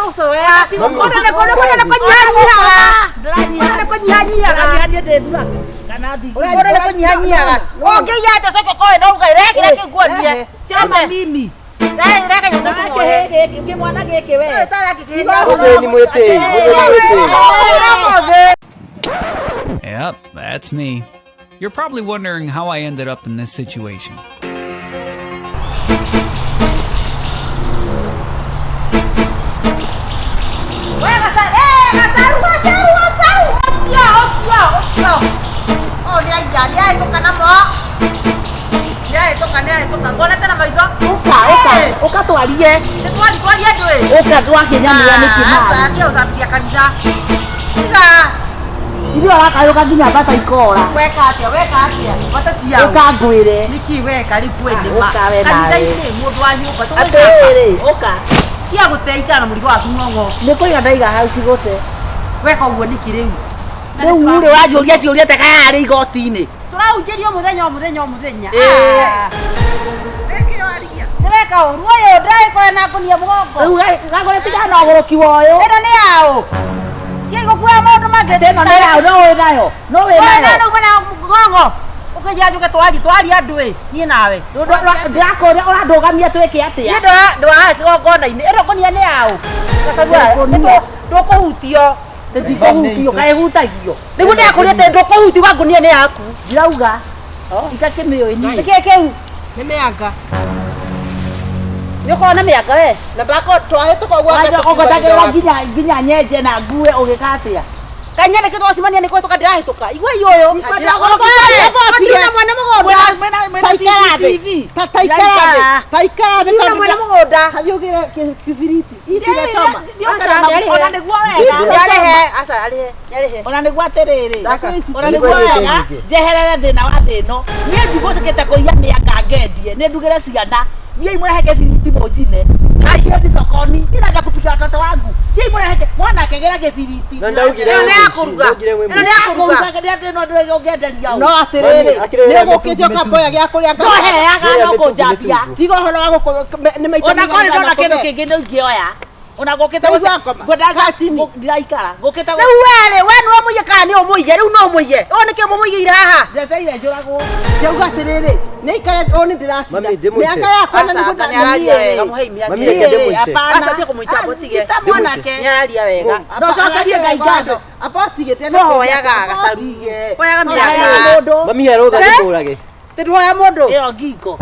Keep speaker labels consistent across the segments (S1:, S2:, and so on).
S1: Ũratũcoya. Kũndũ nĩ kũndũ kũndũ nĩ kũnyihanyihaga. Kũndũ nĩ kũnyihanyihaga.
S2: Ndĩranyiha niĩ ndĩ thuraku kana thigi.
S1: Kũndũ nĩ kũnyihanyihaga. Ũngĩiya atĩa ũcoke ũkoe no uga rehe kĩrĩa kĩu nguonie.
S2: Chama mimi.
S1: Rehe rehe kanyamũ kau tũmuohe.
S2: Kĩmwana gĩkĩ we.
S1: Ũyũ taraki kĩhĩndĩ.
S3: Mũthĩni mwĩtĩi, mũthĩni mwĩtĩi.
S1: Ũmũthĩ.
S4: Yep, that's me. You're probably wondering how I ended up in this situation.
S1: We gacaru, eh, gacaru, gacaru, gacaru. Ũcio, ũcio, ũcio. Ũyũ nĩ aiya, nĩ ahĩtũka namo. Nĩ ahĩtũka, nĩ ahĩtũka. Nguonete na maitho.
S2: Ũka, ũka, ũka twarie.
S1: Nĩ twari, twarie andũ ĩ.
S2: Ũka twakĩnyamũra nĩkĩ
S1: Aca,
S2: marĩ.
S1: tiga gũcambithia kanitha. Tiga.
S2: Ithuĩ ũrakayũka nginya mbata ikora.
S1: Weka atĩa, weka atĩa. Bata ciao.
S2: Ũka ngwĩre.
S1: Nĩkĩ weka rĩu kwĩ nĩma.
S2: Ũka we nawe.
S1: Kanitha-inĩ mũndũ wa nyũmba tũgwĩka.
S2: Atĩrĩrĩ, ũka.
S1: Tiga gũte ikara na mũrigo waku ng'ong'o.
S2: Nĩ kũiga ndaiga hau cigũte.
S1: Weka ũguo nĩkĩ rĩu? Na
S2: Rĩu
S1: nĩ
S2: rĩ wanjũria ciũria ta kaya arĩ igoti-inĩ.
S1: Tũrahunjĩrio mũthenya o mũthenya o mũthenya.
S2: Ĩĩ.
S1: Ah. Nĩ weka ũru ũyũ ndĩragĩkora na ngũnia mũgongo.
S2: Rĩu gagũre tigana na ũgũrũki wa ũyũ.
S1: Ĩno nĩ yaũ? Kĩ gũkuaga maũndũ mangĩ?
S2: Ĩno nĩ yaũ, no wĩ nayo. No wĩ
S1: Ũyũ
S2: nayo.
S1: na uma na mũgongo. Ũkĩnjĩra njũke twarie twarie andũ ĩ niĩ nawe.
S2: Ndĩrakũria ũrandũgamia twĩke atĩa?
S1: Niĩ ndwahaha kĩgongona-inĩ. Ĩno ngũnia nĩ yaũ? Gacaru aya, ndũkũhutio.
S2: Ndikũhutio, kaĩ hutagio.
S1: Nĩguo ndĩrakũria atĩ ndũkũhutio wa ngũnia nĩ yaku.
S2: Ndirauga. Itakĩmĩũĩ niĩ.
S1: Nĩ kĩĩ kĩu?
S5: Nĩ mĩanga.
S2: Nĩ ũkoragwo na mĩanga we?
S5: Na ndako twahĩtũka ũguo anga tũkiuga
S2: Ũgotagĩrĩra
S5: ithe
S2: nginya nginya nyenje na ngue ũgĩka atĩa?
S1: Kanya nĩkĩo twacemania nĩ kũhĩtũka ndĩrahĩtũka. Igua ũyũ. Ndina mwene mũgũnda.
S2: Mwĩna
S5: Taikara thĩ.
S2: CCTV.
S5: Ta taikara thĩ. Taikara thĩ
S1: Ndina
S5: tondũ
S1: mwene mũgũnda.
S5: Hathiĩ ũgĩre kĩbiriti. Itinachoma.
S1: Aca, nĩarĩhe.
S2: Ona nĩguo wega.
S1: Nĩarĩhe. Aca, arĩhe. Nĩarĩhe.
S2: Ona nĩguo atĩrĩrĩ. Ona
S3: Nĩguo
S2: nĩguo wega
S3: nĩguo.
S2: njeherere thĩna wa thĩ ĩno. Niĩ ndigũkĩte kũiya mĩanga ngendie, nĩ ndugĩre ciana. Niĩ mũrehe kĩbiriti mũnjine. Acio ni sokoni. Ninaenda kupika watoto wangu. Niĩ mũrehe mwana akegera kĩbiriti.
S3: Na ndaugire
S1: Ĩno nĩ ya
S3: wĩ mũici,
S1: kũruga.
S3: ndaugire wĩ
S1: Ĩno nĩ ya kũruga.
S2: Ũngĩenderia
S5: No
S2: ũ.
S5: atĩrĩrĩ,
S3: Mami, akĩrĩra
S5: nĩ ũgũkĩte
S3: mĩtungu,
S5: ũkamboya gĩa kũrĩa
S2: No heaga
S3: Rĩrĩa
S2: no
S3: mĩtungu,
S2: kũnjambia.
S3: mĩtungu.
S5: Tiga ũhoro wa gũkũ nĩ maita
S2: Ona korĩ
S5: maigana
S2: ndona kĩndũ
S5: kũbe.
S2: kĩngĩ nĩ ingĩoya. Ona ngũkĩte
S5: Ndaigua ngoma. Kaa chini.
S2: ndiraikara. Ngũkĩte
S1: Rĩu we rĩ, we nĩwe mũiye kana nĩ ũmũiye? Rĩu no ũmũiye. Ũũ nĩkĩo mũmũigĩire haha?
S2: njeteire njũragwo.
S5: Ndauga atĩrĩrĩ, nĩ ikare ũũ nĩ ndĩracina.
S3: Mami, ndĩmũite.
S5: Mĩanga yakwa na
S1: Aca,
S5: nĩguo
S1: anga nĩ araria wega, mũhei mĩaka.
S3: Mami, reke ndĩmũite.
S1: Aca, tiga kũmũita, mũtige.
S2: Ita mwanake.
S1: Nĩ araria wega.
S2: Ndocokerie Ngai ngatho.
S5: Abatigĩte
S1: No hoyaga gacaru. Hoyaga mĩanga.
S2: Mũndũ.
S3: Mami he rũtha
S1: Eh?
S3: ndĩmũrage.
S1: Tĩ ndũhoya mũndũ.
S2: Ĩyo ngingo.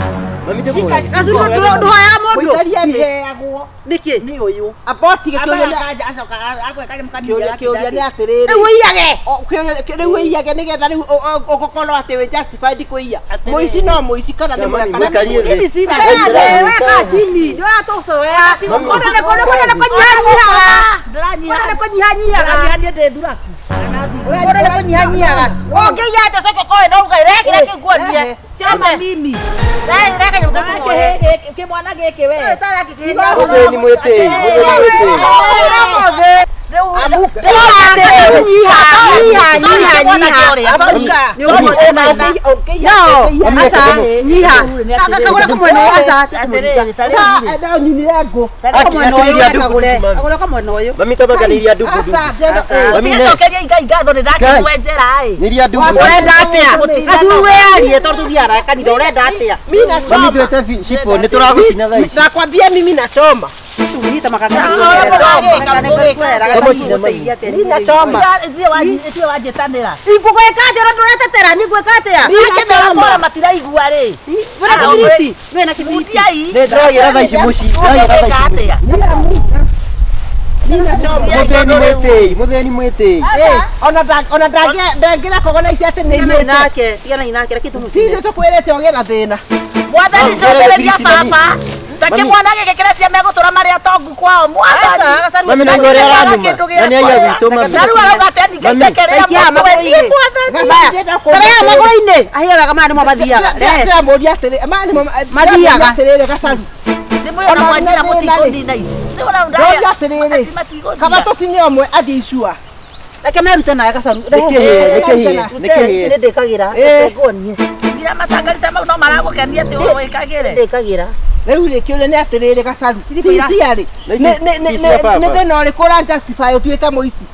S3: Mami ndĩmũrage.
S1: Gacaru ndũhoyaga mũndũ.
S5: Mũikarie thĩ.
S2: Iheagwo
S1: Nĩkĩ?
S2: nĩ ũyũ.
S5: Abotige kĩũria nĩ
S2: Ambaga acoka agweka
S5: kĩũria kĩũria nĩ atĩrĩrĩ.
S1: Rĩu ũiyage.
S5: O, kĩũria- rĩu ũiyage nĩgetha rĩu ũgũkorwo atĩ wĩ justified kũiya.
S2: Atĩrĩrĩ.
S5: Mũici no mũici kana nĩ
S3: Jamani,
S5: mwega kana nĩ
S3: mũikarie
S5: mũũru.
S3: thĩ.
S1: Ikara thĩ, we kaa chini. Ndũratũcoya. Kũndũ nĩ kũndũ kũndũ nĩ kũnyihanyihaga. Kũndũ nĩ kũnyihanyihaga.
S2: Ndĩranyiha niĩ ndĩ thuraku. Kana thigi.
S1: Kũndũ nĩ kũnyihanyihaga. Ũngĩiya atĩa ũcoke ũkoe no uga rehe kĩrĩa kĩu nguonie.
S2: Chama mimi.
S1: Rehe rehe kanyamũ kau tũmuohe.
S2: Kĩmwana gĩkĩ we.
S1: Ũyũ taraki kĩhĩndĩ.
S3: Mũthĩni mwĩtĩi, mũthĩni mwĩtĩi.
S1: Ũmũthĩ. Kagũre kamwena ũyũ aca
S5: No nyunire ngũ.
S1: kamwena ũyũ kagũre kagũre kamwena ũyũ
S3: Mami tabakanĩria ndungu ndungu. Mami ne.
S2: Tigacokeria Ngai ngatho nĩ ndakĩmwenjera ĩ.
S3: Nĩria ndungu.
S1: Ũrenda atĩa gacuru wĩyarie tondũ tũthiaga kanitha ũrenda atĩa
S5: Mimi
S3: Mami
S5: nachoma.
S3: twete cibũ nĩ tũragũcina thaa ici.
S5: Nakwambia mimi nachoma.
S1: Nyita
S5: Mimi nachoma.
S2: Ithuĩ wanjĩtanĩra.
S1: Ingũgwĩka atĩa ũrĩa ndũretetera nĩ ngwĩka atĩa
S2: Akĩmera pora matiraigua rĩ.
S1: Wĩna kĩbiriti wĩna kĩbiriti
S2: Mutiai.
S3: Nĩ ndĩragĩra thaa ici mũciĩ. Ndĩragĩra thaa ici
S2: Ũngĩgĩka
S3: mũciĩ.
S2: atĩa?
S3: Mũthĩni mwĩtĩi, mũthĩni mwĩtĩi.
S5: Ona ona ndangĩra kogona ici atĩ nĩ
S1: Tiganai
S5: inyĩte.
S1: nake tiganai nake reke
S5: Ti
S1: tũmũcine
S5: ithuĩ tũkwĩrĩte ũgĩe na thĩna.
S2: Mwathani
S3: Mami,
S2: cokereria
S3: kĩbiriti mami.
S2: baba. Ta kĩmwana gĩkĩ kĩrĩa cia megũtũra marĩ atongu kwao. Mwathani.
S3: Mami na ũrĩa aranuma. Na nĩ aiya gwitũ mami.
S2: Na rĩu arauga atĩ
S3: Mami.
S2: andingaitekerea
S1: Aikia
S2: mũtwe.
S1: magũrũ-inĩ.
S2: Niĩ mwathani.
S1: Taraya magũrũ-inĩ ahiaga maya nĩmo mathiaga Rehe.
S5: Ndĩramũria atĩrĩ, maya nĩmo
S1: Mathiaga.
S5: atĩrĩrĩ gacaru.
S2: Ndĩmwĩra na mwanjira mũtikũnina ici. Ndĩmwĩra
S5: Ndoria atĩrĩrĩ,
S2: Aci matigũthira.
S5: kaba tũcine ũmwe athiĩ icua.
S1: Reke merute nawe gacaru
S3: Nĩkĩhĩe, nĩkĩhĩe,
S1: Ici
S3: nĩkĩhĩe.
S1: nĩ ndĩkagĩra
S5: Ĩĩ.
S1: reke nguonie
S2: Nginya matangarita mau no maragũkenia atĩ ũwĩkagĩre.
S1: ndĩkagĩra
S5: Rĩu rĩ kĩũria nĩ atĩrĩrĩ Gacaru.
S1: Ciriko ira-
S5: Sincerely.
S3: Na ici
S5: Nĩ
S3: ti cia baba.
S5: nĩ thĩna ũrĩkũ ũra justify ũtuĩke mũici?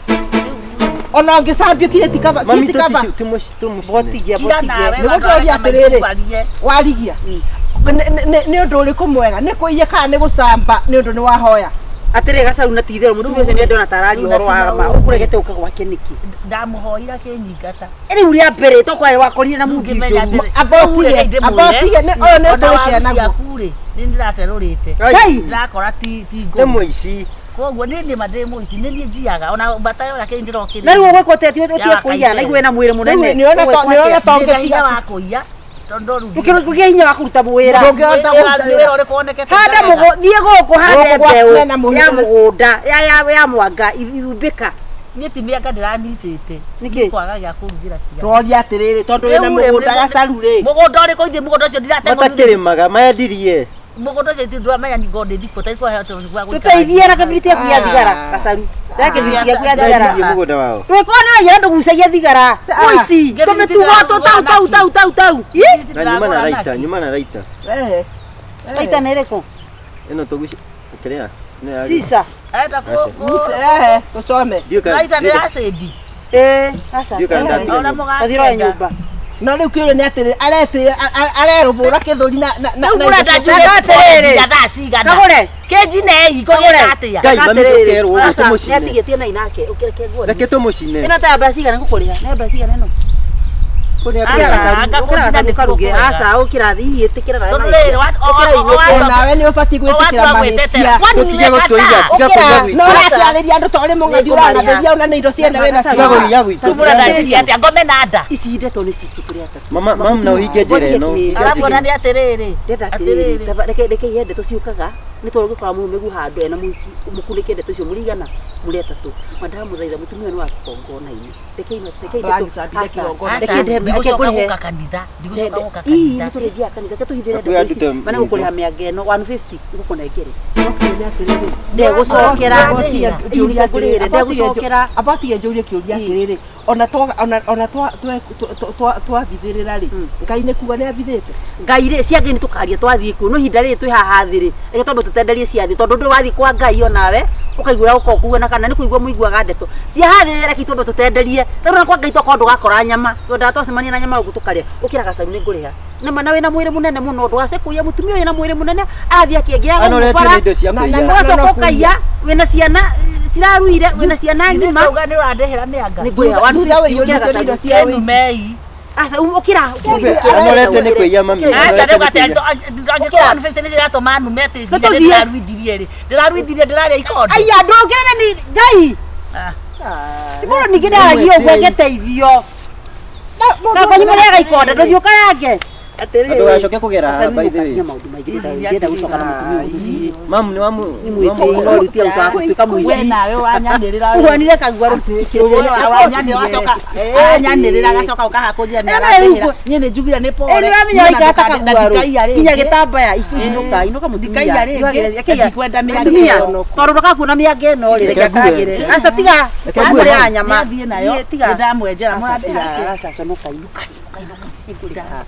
S5: Ona ũngĩcambio kirĩ ti kaba
S3: Mami
S5: kirĩ ti kaba.
S3: tumucine.
S1: Botigia
S2: Tiga
S1: botigia.
S2: nawe
S5: Nĩ gũtũria atĩrĩrĩ. Warigia. Nĩ ũndũ ũrĩkũ mwega? Nĩ kũiya kana nĩ gũcamba nĩ ũndũ nĩ wahoya?
S1: Atĩrĩ Gacaru na ti itherũ mũtumia ũcio nĩ ndona tarari ũhoro wa ma ũkũregete ũka gwake nĩkĩ?
S2: Ndamuhoira kĩnyingata.
S1: Rĩu rĩa mbere tokware wakorire na mũndũ
S2: Ngĩmenya
S1: njũru.
S2: atĩrĩ,
S5: Abotige abotige nĩ ũyũ nĩ
S2: Ona
S5: ũtũrĩkĩa
S2: waru
S5: naguo.
S2: ciaku rĩ, nĩ ndĩraterũrĩte.
S1: Ngai!
S2: Ndĩrakora ti ti
S3: Nĩ
S2: ngũrũ.
S3: mũici.
S2: Koguo niĩ nĩ ma ndĩ mũici, nĩ niĩ njiyaga ona mbata yora kĩĩ ndĩrokĩrĩra.
S1: Na rĩu ũgwĩka ũtĩa ũtige kũiya na igue na mwĩrĩ mũnene.
S5: Rĩu nĩona
S1: Ũgwĩkwo
S5: nĩona
S1: atĩa?
S5: to
S2: Ndĩna hinya
S5: ũngĩtiga
S2: wa kũiya tondũ rĩu
S1: Ndũkĩgĩa hinya wa kũruta wĩra.
S5: Ndũngĩhota
S2: Wĩra-
S5: kũruta
S2: wĩra
S5: wĩra.
S2: ũrĩkũ wonekete
S1: Handa
S2: ndarega?
S1: mũgũ thiĩ gũkũ hande
S5: Gũkũ gwa-
S1: mbeũ
S5: mena mũhĩrĩga.
S1: ya mũgũnda ya ya ya mwanga ithumbĩka.
S2: Niĩ ti mĩanga ndĩramicĩte.
S1: Nĩkĩ?
S2: Kwaga gĩa kũrugĩra ciana.
S5: Tworia atĩrĩrĩ tondũ wĩna
S2: Rĩu rĩ,
S5: mũgũnda Gacaru rĩ.
S2: Mũgũnda ũrĩkũ ithuĩ mũgũnda ũcio ndirategwo
S3: Matakĩrĩmaga maendirie.
S2: Mũgũnda ũcio ithuĩ ndũramenya ni ngondĩ ndikũ ta ikũheo tondũ gwa gũikara.
S1: Tũteithie na kabiriti yaku ya thigara Gacaru. Ndaya kĩbiriti yaku ya thigara.
S3: Maendirie mũgũnda wao.
S1: Rwĩko nĩ waiyara ndũgucagia thigara. Mũici
S2: Kĩbiriti
S1: tũmĩtugo tũ tau tau tau tau tau. Ĩ!
S3: Na nyuma na raita, nyuma na raita.
S5: Ehe.
S1: Raita nĩ ĩrĩkũ?
S3: Ĩno tũguci kĩrĩa? Ĩno ya
S1: Sisa.
S2: Arenda kũ
S5: Ehe, tũcome.
S3: Ndiũĩ kana-
S2: Raita nĩ acidi.
S1: Ĩ, aca.
S3: Ndiũĩ kana ndatiga
S2: Ona
S3: nyũmba.
S1: Gathira wa nyũmba.
S5: No rĩu kĩũria nĩ atĩrĩrĩ aretĩ arerũbũra kĩthũri na na na
S2: Rĩu
S5: na
S2: mũrenda
S5: indo cia-
S2: njuge
S1: Reka atĩrĩrĩ.
S2: nginya thaa cigana?
S1: Kagũre.
S2: Kĩnjinei
S1: Kagũre.
S2: ngũgĩka atĩa?
S3: Ngai, mami tũkerwo ũguo
S1: Aca,
S3: tũmũcine.
S1: nĩatigĩtie na inake ũkĩreke nguo.
S3: Reke tũmũcine.
S1: Ĩno ta mbeca cigana ngũkũrĩha? Nĩ mbeca cigana ĩno?
S3: Kũrĩa
S2: Aca,
S1: Ũkĩra Gacaru,
S2: anga
S1: ũkĩra
S2: kũnjina
S1: Gacaru ũkaruge.
S2: nĩkuo kwega.
S1: Aca, ũkĩra hihi ĩtĩkĩra na
S2: Tondũ rĩrĩ,
S1: Ũkĩra inũke.
S5: Onawe nĩ ũbatiĩ gwĩtĩkĩra
S2: Owatua
S5: mahĩtia.
S2: gwĩtetera. Kwani
S3: Tũtige
S2: nĩ
S3: gũtũiga,
S2: weka
S3: tiga
S1: Ũkĩra.
S3: kũiga gwitũ.
S5: No ũrakĩarĩria andũ ta ũrĩ mũng'athi ũranathĩria ona nĩ indo ciene wĩna
S1: Tiga
S3: Tiga
S5: cio.
S3: kũiya gwitũ.
S2: Rĩu mũrenda njirie atĩa? Ngome na nda.
S1: Ici ndeto nĩ citũ tũrĩ atatũ.
S3: Mama, mam na ũhinge njĩra ĩno.
S1: Ngotige
S2: Arakuona nĩ atĩrĩrĩ.
S1: Ndenda atĩrĩrĩ, reke reke ihe ndeto ciũkaga nĩ tondũ ũngĩkora mũrũme handũ ena mũhiki mũkunĩke ndeto icio mũrigana mũrĩ atatũ mandamũthaitha mũtumia nĩ wa kĩgongona-inĩ reke ino reke ndeto
S5: Ndũragĩcambithia
S1: aca,
S5: kĩgongona.
S1: reke ndehe reke
S2: Ndigũcoka
S1: ngũrĩhe
S2: gũka kanitha. Ndigũcoka gũka
S1: ii
S2: kanitha.
S1: nĩ tũrĩthiaga kanitha reke tũhithĩre
S3: Nakuo
S1: ndeto ici
S3: yandute
S1: mana gũkũrĩha mĩanga ĩno 150 ngũkũnengere
S2: Ndegũcokera.
S1: Ii, nĩ ngũrĩhĩre, ndegũcokera.
S5: Abotige njũrie kĩũria atĩrĩrĩ ona ona twabithĩrĩra rĩ Ngai nĩ kuga nĩ abithĩte.
S1: Ngai rĩ cia Ngai nĩ tũkaria twathiĩ kuo no ihinda rĩrĩ twĩ haha thĩ rĩ reke twambe tũtenderie cia thĩ tondũ ndũĩ wathiĩ kwa Ngai onawe ũkaigua ũrĩa ũkoragwo kũhuana kana nĩ kũigua mũiguaga ndeto cia haha thĩ reke twambe tũtenderie tondũ na kwa Ngai tokorwo ndũgakora nyama twendaga twacemania na nyama gũkũ tũkarĩa ũkĩra Gacaru nĩ ngũrĩha nĩma na wĩna mwĩrĩ mũnene mũno ndũgace kũiya mũtumia ũyũ na mwĩrĩ mũnene arathiĩ akĩengĩaga
S3: Anoretio
S1: gũkũ bara
S3: nĩ indo cia
S5: Na-
S3: kũiya.
S5: na-
S1: ũgacoka ũkaiya wĩna ciana ciraruire wĩna ciana ng'ima
S2: Ndauga nĩ ũrandĩhĩra mĩanga.
S1: nĩ ngũrĩha
S5: Thutha
S1: 150
S5: wĩiyũrĩtio
S1: ũkĩra
S5: nĩ indo
S1: Gacaru
S5: cia ũici.
S2: Kĩnumei.
S1: aca ũkĩra
S3: Anorete nĩ kũiya mami.
S2: Aca
S3: Anorete
S2: rĩu
S3: nĩ
S2: atĩ
S3: kũiya.
S2: angĩkorwo 150 nĩ iratũma nume atĩ nginya
S1: tũthiĩ.
S2: ndĩraruithirie rĩ. Ndĩraruithirie ndĩrarĩa ikondo.
S1: Aya ndũngĩrana ni Ngai. Mũndũ ningĩ ndaragia ũguo angĩteithio. Na kwanyu mũrĩaga ikonda ndũthiĩ ũkarange.
S3: Ndũgacoke kũgera haha by the way.
S1: Maũndũ maingĩ ndĩrenda gũcoka na mũtumia ũyũ mũciĩ.
S3: Mam nĩ wamu.
S1: Nĩ mwĩtĩi no rĩu tiga gũcoka gũtuĩka
S2: We
S1: mũici.
S2: nawe ũranyanĩrĩra.
S1: Ũhuanire kagua
S2: Ũranyanĩrĩra wacoka aranyanĩrĩra agacoka ũkaha kũnjĩra nĩ
S1: Ĩno rĩu
S2: arandĩhĩra. Niĩ nĩ njugire nĩ pole.
S1: Ĩ nĩ wamenya waikara ta
S2: Na
S1: kaguarũ.
S2: ndikaiya
S1: Nginya
S2: rĩngĩ.
S1: gĩtambaya inũka inũka mũtumia.
S2: Ndikaiya rĩngĩ,
S1: Akĩiya.
S2: ndikwenda mĩanga
S1: Mũtumia
S2: ĩno.
S1: tondũ ndũgakuona mĩanga ĩno rĩ reke
S3: Reke ngue.
S1: akagĩre. Aca tiga.
S3: Reke ngue.
S1: Mũrĩaga nyama.
S2: Nĩathiĩ nayo.
S1: Thiĩ, tiga.
S2: Nĩndamwenjera
S1: Aca
S2: mũrandĩha
S1: tiga,
S2: kĩ?
S1: aca conoka inũka inũka inũka. Nĩngũrĩha.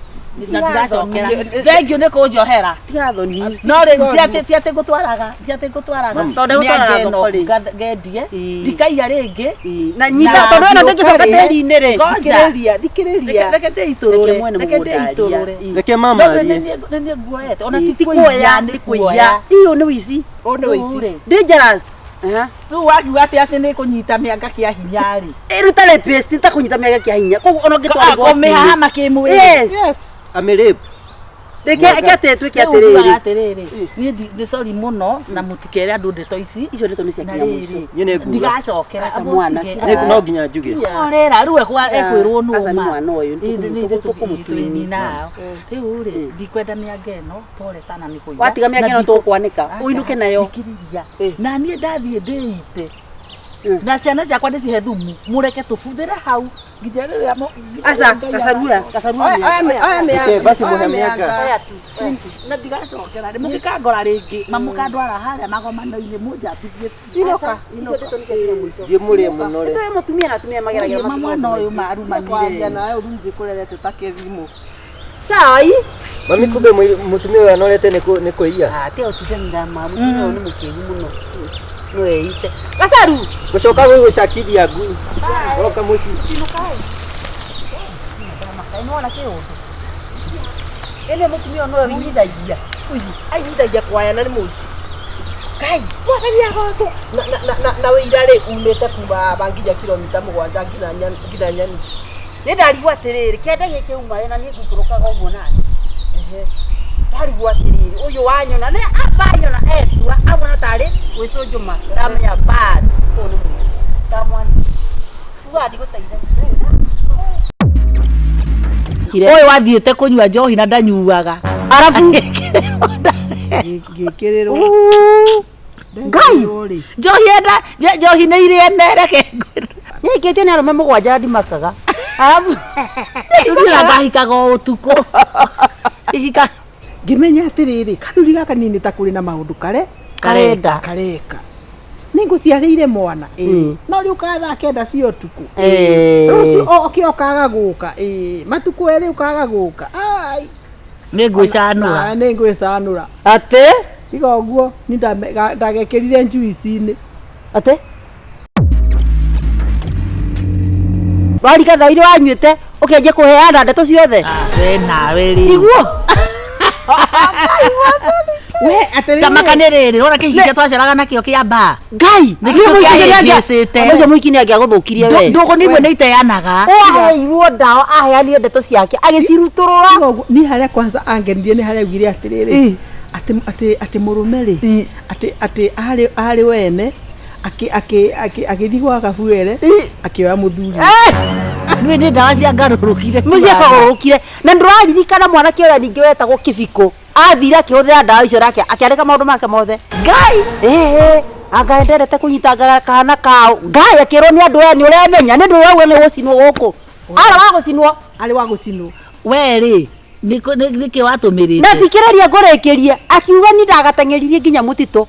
S2: Na ndigacokera. Thengiũ nĩ kũnjohera.
S1: Tiga thoni.
S2: No rĩu ti atĩ ti atĩ ngũtwaraga ti atĩ ngũtwaraga
S1: Tondũ ndegũtwaraga
S2: mĩanga ĩno
S1: thoko rĩ.
S2: ngendie
S1: Ii.
S2: ndikaiya rĩngĩ
S1: Ii, na nyita
S2: Na
S1: tondũ ĩno ndĩngĩcoka
S5: ũkarĩe.
S1: tĩri-inĩ rĩ.
S2: Ngoja.
S5: Thikĩrĩria, thikĩrĩria.
S2: Reke ndĩitũrũre
S1: Reke mwene
S2: reke
S1: mũgũnda aria.
S2: ndĩitũrũre
S1: Ii.
S3: Reke mama
S2: No,
S3: arie.
S2: nĩ niĩ nguoete ona
S1: Ii,
S2: ti
S1: ti
S2: kũiya
S1: kuoya
S2: nĩ
S1: nĩ kũiya.
S2: kuoya
S1: Iyo nĩ ũici.
S5: Ũũ nĩ ũici.
S2: Rĩu rĩ
S1: Dangerous. Aha.
S2: rĩu wakiuga atĩ atĩ nĩ kũnyita mĩanga kĩa hinya rĩ
S1: Ĩruta rapist nĩ ta kũnyita mĩanga kĩa hinya. Koguo ona ũngĩtwara
S2: kũmĩhahama kĩmwĩrĩ
S1: Yes.
S5: Yes.
S3: Amĩrape.
S1: Reke reke atĩ twĩke
S2: Rĩu ngiugaga
S1: atĩrĩrĩ.
S2: atĩrĩrĩ niĩ nĩ sorry mũno na mũtikere andũ ndeto ici
S1: Icio ndeto nĩ cia
S2: na
S1: kinya mũico.
S2: rĩrĩ
S3: Niĩ nĩ nguga.
S2: ndigacokera
S1: Aca mwana,
S2: amũtige.
S3: Nĩ- No nginya njuge.
S2: Orera rĩu ekwĩrwo nũ
S1: Aca nĩ
S2: ma.
S1: mwana ũyũ, tũkũmũtuini.
S2: Nao rĩu rĩ ndikwenda mĩanga ĩno pole sana nĩ kũiya
S1: Watiga mĩanga
S2: Na
S1: ĩno tũkwanĩka,
S2: Aca,
S1: ũinũke nayo.
S2: thikĩrĩria. Na niĩ ndathiĩ ndĩite na ciana ciakwa ndĩcihe thumu mũreke tũbuthĩre hau nginya rĩrĩa
S1: Aca, gacarua, gacarua.
S5: Oya oya mĩanga.
S3: Okay, basi
S5: Oya
S3: muhe
S5: mĩanga.
S3: mĩanga.
S1: Oya tu. oya tu.
S2: Na ndigacokera rĩ mũngĩkangora rĩngĩ mamũkandwara harĩa magomano-inĩ mũnjambithie.
S5: Inũka.
S1: Icio ndeto nĩ cia kinya mũico.
S3: Thiĩ mũrĩe mũno rĩ.
S1: Nĩ tũĩ mũtumia na atumia mageragĩra
S2: Ma mwana ũyũ marumanire.
S5: Kwaria nawe ũrungi kũrerete ta kĩrimũ.
S1: Cai.
S3: Mami kumbe mutumia ũyũ anorete nĩ kũiya.
S1: Ah, tiga gũtindanĩra ma mũtumia ũyũ nĩ mũkĩgu mũno. No eite. Gacaru.
S3: Gũcoka gũgũcakithia ngui. Oka mũciĩ.
S1: Nĩwona kĩũndũ. Ĩno mũtumia ũyũ nowe ũinyithagia.
S5: Ainyithagia kwayana nĩ mũici.
S1: Ngai.
S5: Mwathani agocwo. Na wĩira rĩ umĩte kuma aba nginya kilomita mũgwanja nginya nyani.
S1: Nĩ ndarigwo atĩrĩrĩ, kĩanda gĩkĩ uma na niĩ ngũikũrũkaga ũguo nani. Ndarigwo atĩrĩrĩ, ũyũ wanyona nĩ amba nyona etua amona tarĩ gwĩcũnjũma ndamenya bas ũyũ nĩ mũici. Ndamwana. Uga ndigũteithagia.
S2: Ũyũ wathiĩte kũnyua njohi na ndanyuaga.
S1: Arabu
S5: Ngĩkĩrĩrwo.
S1: Ngai.
S2: Njohi enda njohi nĩ irĩ ene reke ngwĩre.
S1: Nĩaikĩtio nĩ arũme mũgwanja ndimakaga. Arabu
S2: Ndira ngahikaga o ũtukũ. Ihika
S5: Ngĩmenya atĩrĩrĩ, kathuri gaka niĩ nĩ ta kũrĩ na maũndũ kare
S1: karenda.
S5: kareka. Nĩ ngũciarĩire mwana ĩĩ. No rĩu ũkaga thaa kenda cia ũtukũ.
S1: Ĩĩ.
S5: Rũciũ oke ũkaga gũka ĩĩ. Matukũ erĩ ũkaga gũka. Ai.
S2: nĩ ngwĩcanũra.
S5: Na nĩ ngwĩcanũra.
S1: Atĩ
S5: Tiga ũguo niĩ ndagekĩrire njuici-inĩ.
S1: atĩ warika thaa iria wanyuĩte ũkĩanjia kũheana ndeto ciothe.
S2: We nawe rĩ.
S1: Iguo.
S5: We atĩrĩrĩ.
S2: Tamaka nĩ rĩrĩ, wona kĩhiki twaceraga nakĩo kĩa mbaa.
S1: Ngai.
S2: Nĩkĩo kĩahĩngĩcĩte.
S1: Ũcio mũiki nĩ angĩagũthũkirie we.
S2: Ndũgũ nĩ imwe nĩ iteanaga.
S1: Ũaheirwo ndawa aheanire ndeto ciake agĩcirutũrũra.
S5: Tiga ũguo niĩ harĩa kwanza angenirie nĩ harĩa augire atĩrĩrĩ atĩ atĩ atĩ mũrũme rĩ atĩ atĩ arĩ wene agĩthiĩ gwa kabuere akĩoya mũthuri.
S2: Niĩ nĩ ndawa cia ngarũrũkire.
S1: Mũciĩ akagũrũkire na ndũraririkana mwanake ũrĩa ningĩ wetagwo Kĩbikũ athire akĩhũthĩra ndawa icio nake akĩandĩka maũndũ make mothe.
S2: Ngai.
S1: Ĩĩ anga ndendete kũnyitanga kahana kao. Ngai akĩrwo nĩ andũ aya nĩ ũremenya nĩ ndũĩ wauga nĩ gũcinwo gũkũ. Ara wa gũcinwo.
S5: Arĩ wa gũcinwo.
S2: We rĩ nĩkĩ watũmĩrĩte?
S1: Na thikĩrĩria ngũrĩkĩrie akiuga ni ndagateng'eririe nginya mũtitũ.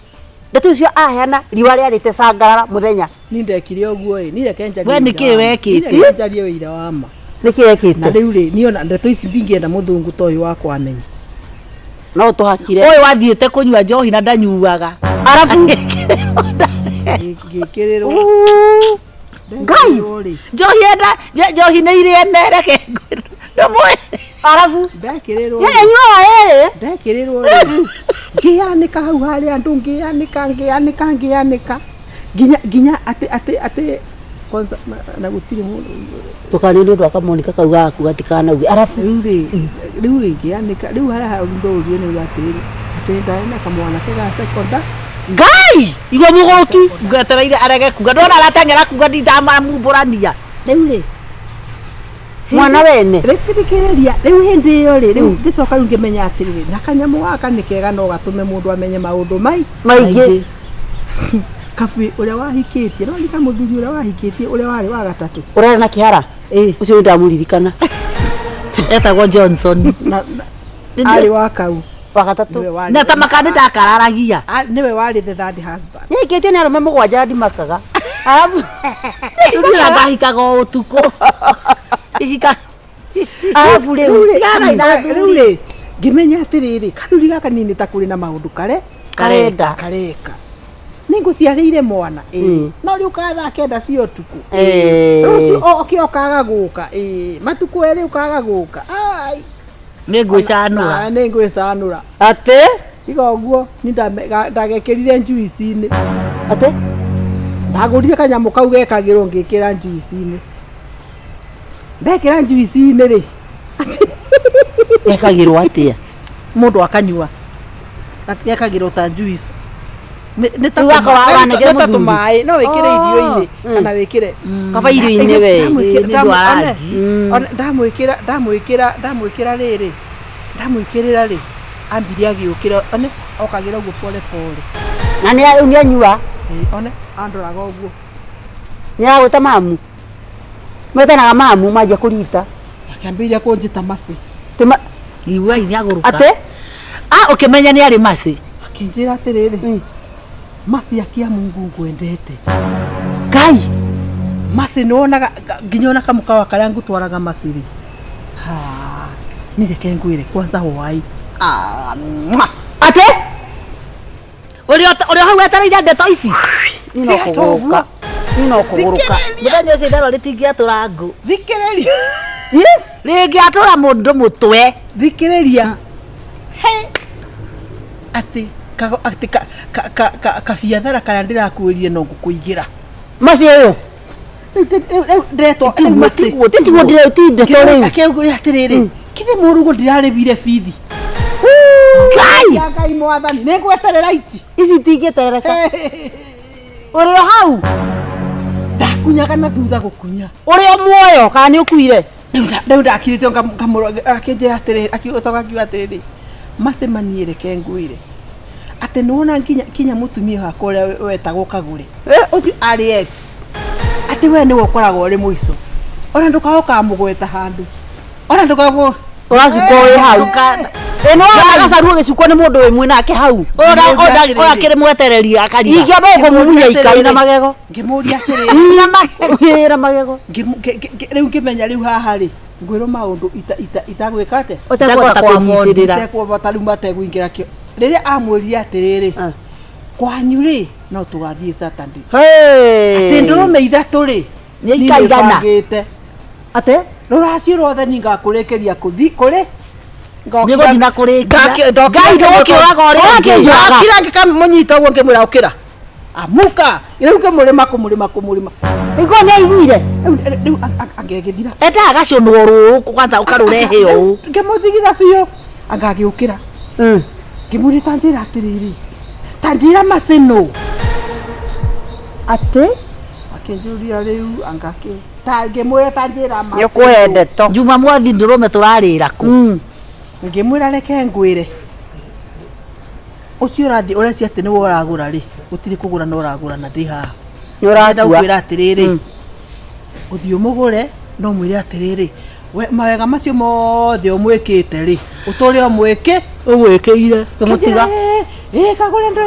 S1: Ndeto icio aheana riũa rĩarĩte cangarara mũthenya.
S5: Niĩ ndekire ũguo ĩ, niĩ reke njarie.
S2: We nĩkĩ wekĩte?
S5: Niĩ reke njarie wĩira wa ma.
S1: Nĩkĩ ekĩte?
S5: Na rĩu rĩ, niĩ ona ndeto ici ndingĩenda mũthũngũ ta ũyũ wakwa amenye.
S1: No tũhakire.
S2: Ũyũ wathiĩte kũnyua njohi na ndanyuaga.
S1: Arabu
S5: Ngĩkĩrĩrwo.
S1: Ngai.
S2: Njohi enda njohi nĩ irĩ ene reke ngwĩre. Ndũmũĩ.
S1: Arabu
S5: Ndekĩrĩrwo.
S1: Ye anyuaga ĩrĩ.
S5: Ndekĩrĩrwo rĩ. Ngĩyanĩka hau harĩa andũ ngĩyanĩka ngĩyanĩka ngĩyanĩka nginya nginya atĩ atĩ atĩ kwanza na gũtirĩ mũndũ.
S1: Ndũkarĩe nĩ ũndũ wa kamonika kau gaku gatikanauge. Arabu
S5: Rĩu rĩ rĩu rĩ ngĩyanĩka rĩu harĩa hau ndũrie nĩ atĩrĩrĩ atĩ ndarĩ na kamwanake ga sekonda.
S1: Ngai
S2: Igua mũgũrũki ngwetereire arege kuga ndona arateng'era kuga ndindamumbũrania.
S1: Rĩu rĩ mwana wene
S5: Thikĩrĩria rĩu hĩndĩ ĩyo rĩ rĩu ngĩcoka rĩu ngĩmenya atĩrĩrĩ na kanyamũ gaka nĩ kega no gatũme mũndũ amenye maũndũ mai
S1: maingĩ.
S5: Kabui ũrĩa wahikĩtie no nĩ kamũthuri ũrĩa wahikĩtie ũrĩa warĩ wa gatatũ.
S1: Ũrarĩ na kĩhara
S5: Ĩĩ.
S1: ũcio nĩ ndamũririkana.
S2: Etagwo Johnson.
S5: Na arĩ wa kau.
S1: Wa gatatũ.
S5: Nĩwe warĩ-
S2: Na tamaka nĩ ndakararagia.
S5: Nĩwe warĩ the third husband.
S1: Nĩaikĩtio nĩ arũme mũgwanja ndimakaga. Arabu
S2: Ndira ngahikaga o ũtukũ. Ihika
S1: arabu rĩu
S5: Rĩu rĩ ngĩmenya atĩrĩrĩ kathuri gaka niĩ nĩ ta kũrĩ na maũndũ kare
S1: karenda.
S5: kareka. Nĩ ngũciarĩire mwana ĩĩ. No rĩu ũkaga thaa kenda cia ũtukũ.
S1: Ĩĩ.
S5: Rũciũ oke ũkaga gũka ĩĩ. Matukũ erĩ ũkaga gũka. Ai.
S2: nĩ ngwĩcanũra.
S5: Na nĩ ngwĩcanũra.
S1: Atĩ
S5: Tiga ũguo niĩ ndagekĩrire njuici-inĩ.
S1: atĩ
S5: Ndagũrire kanyamũ kau gekagĩrwo ngĩkĩra njuici-inĩ. Ndekĩra njuici-inĩ rĩ
S1: gekagĩrwo atĩa?
S5: Mũndũ akanyua. Gekagĩrwo ta juice. Nĩ ta
S1: Rĩu akorwo aranengera
S5: nĩ ta
S1: mũthuri.
S5: tũmaĩ no wĩkĩre irio-inĩ kana wĩkĩre
S1: Kaba irio-inĩ we.
S2: Nĩ ũndũ wa rangi.
S5: Ndamwĩkĩra ndamwĩkĩra ndamwĩkĩra rĩrĩ ndamwĩkĩrĩra rĩ ambire agĩũkĩra one okagĩra ũguo pole pole.
S1: Na nĩ rĩu nĩ anyua.
S5: One andoraga ũguo.
S1: Nĩ aragwĩta mamu. Metanaga mamu manjia kũrita.
S5: Akĩambĩrĩria kũnjĩta maci.
S2: Igua nĩ agũrũka.
S1: Atĩ
S2: Ah ũkĩmenya nĩ arĩ maci.
S5: Akĩnjĩra atĩrĩrĩ maci akia Mungu ngwendete.
S1: Ngai
S5: Maci nĩ wonaga nginya ona kamũkawa karĩa ngũtwaraga maci rĩ. Ha. Nĩ reke ngwĩre kwanza wai. Ah, mwah.
S1: Ate
S2: Ũrĩa ũrĩa hau wetereire ndeto ici.
S1: Niĩ no kũgũrũka. Niĩ no kũgũrũka.
S2: Mũthenya ũcio itherũ rĩtingĩatũra ngũ.
S5: Thikĩrĩria.
S2: Rĩngĩatũra mũndũ mũtwe.
S5: Thikĩrĩria. He. Atĩ kago atĩ ka ka ka ka kabiathara karĩa ndĩrakuĩrire no ngũkũigĩra.
S1: Maci ũyũ.
S5: Rĩu rĩu ndĩretwo rĩu maci.
S1: Tiguo ndĩre ti ndeto rĩu.
S5: Akĩnjĩra atĩrĩrĩ, kithĩ mũrugũ ndirarĩbire bithi.
S1: Ngai!
S5: Ya Ngai mwathani, nĩ ngweterera iti.
S1: Ici itingĩterereka. Ũrĩ o hau.
S5: Ndakunyaga na thutha gũkunya.
S1: Ũrĩ o muoyo kana nĩ ũkuire?
S5: Rĩu ndakirĩte akĩnjĩra atĩrĩrĩ, akiuga akiuga atĩrĩrĩ, macemanie reke ngwĩre atĩ nĩwona nginya kinya mũtumia wakwa ũrĩa wetagwo Kagũre ũcio arĩ ex atĩ we nĩwe ũkoragwo ũrĩ mũico ona ndũkaga ũkamũgweta handũ ona ndũkamũ
S1: Ũracukwo wĩ hau. Ĩ nĩ wona gacaru ũgĩcukwo nĩ mũndũ wĩ mwĩnake hau.
S2: Ũyũ akĩrĩ mwetereri akariga.
S1: Ingĩamba gũkũmumunya ikai na magego.
S5: Ngĩmũria atĩrĩrĩ,
S1: Na magego. Ĩ, na magego.
S5: Rĩu ngĩmenya rĩu haha rĩ ngwĩrwo maũndũ itagwĩka atĩa.
S2: Ũtekũhota kũnyitĩrĩra.
S5: Itekũhota rĩu matekũingĩra kĩo rĩrĩa amwĩrire atĩrĩrĩ, kwanyu rĩ no tũgathiĩ Saturday
S1: Hey.
S5: atĩ ndũrũme ithatũ rĩ
S2: Nĩ ikaigana.
S5: nĩbangĩte.
S1: Ate?
S5: Rũracio rwothe ni ngakũrĩkĩria kũthi kũrĩ
S2: Nĩ gũthiĩ na kũrĩkia. Ngai ndũgũkĩũraga ũrĩa ũngĩ.
S5: Ndokira ngĩkamũnyita ũguo ngĩmwĩra ũkĩra amuka rĩu ngĩmũrĩma kũmũrĩma kũmũrĩma.
S1: Iko nĩ aiguire.
S5: Rĩu angĩgĩthira.
S2: Endaga gacũnwo rũũ kwanza ũkarũrehe ũũ.
S5: Ngĩmũthigitha biũ angagĩũkĩra ngĩmũria ta njĩra atĩrĩrĩ, ta njĩra macino.
S1: Ate?
S5: Akĩnjũria rĩu angakĩ ta ngĩmwĩra ta njĩra
S1: Nĩ ũkũhe ndeto.
S2: Jumamothi ndũrũme tũrarĩra kũ?
S5: Ngĩmwĩra reke ngwĩre ũcio ũrathiĩ ũrecia atĩ nĩwe ũragũra rĩ gũtirĩ kũgũra no ũragũra na ndĩ haha.
S1: Nĩ
S5: Ndĩrenda
S1: ũrakua.
S5: gũkwĩra atĩrĩrĩ, ũthiĩ ũmũgũre no mwĩre atĩrĩrĩ, we mawega macio mothe ũmwĩkĩte rĩ ũtũre ũmwĩkĩ
S2: Ũgwĩkĩire.
S1: Kĩmũtiga.
S5: Ĩ kagũre ndo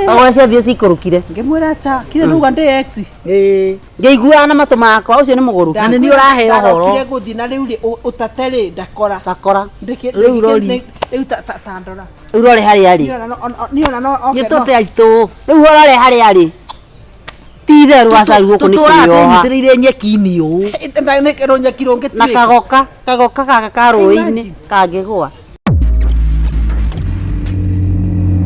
S1: Kagũre ciathiĩ cikũrũkire.
S5: Ngĩmwĩra cha kire nuga ndĩ ex.
S1: Ngĩiguaga na matũ makwa ũcio nĩ mũgũrũki.
S2: Na nĩ niĩ ũraheo ũhoro.
S5: Ndarokire gũthiĩ na rĩu rĩ ũtate rĩ ndakora.
S1: Ndakora.
S2: Rĩu rori.
S5: Rĩu ta ndora.
S1: Rĩu rore harĩa arĩ.
S5: Niĩ ona no oke
S2: Nĩ tũte aitũ.
S1: Rĩu rore harĩa arĩ. Ti itherũ acaru gũkũ nĩ
S2: Tũtũraga
S1: kwĩyoha.
S2: twĩnyitĩrĩire nyeki-inĩ ũũ.
S5: Rũnyeki rũngĩ
S1: Na kagoka, kagoka gaka ka rũĩ-inĩ kangĩgũa.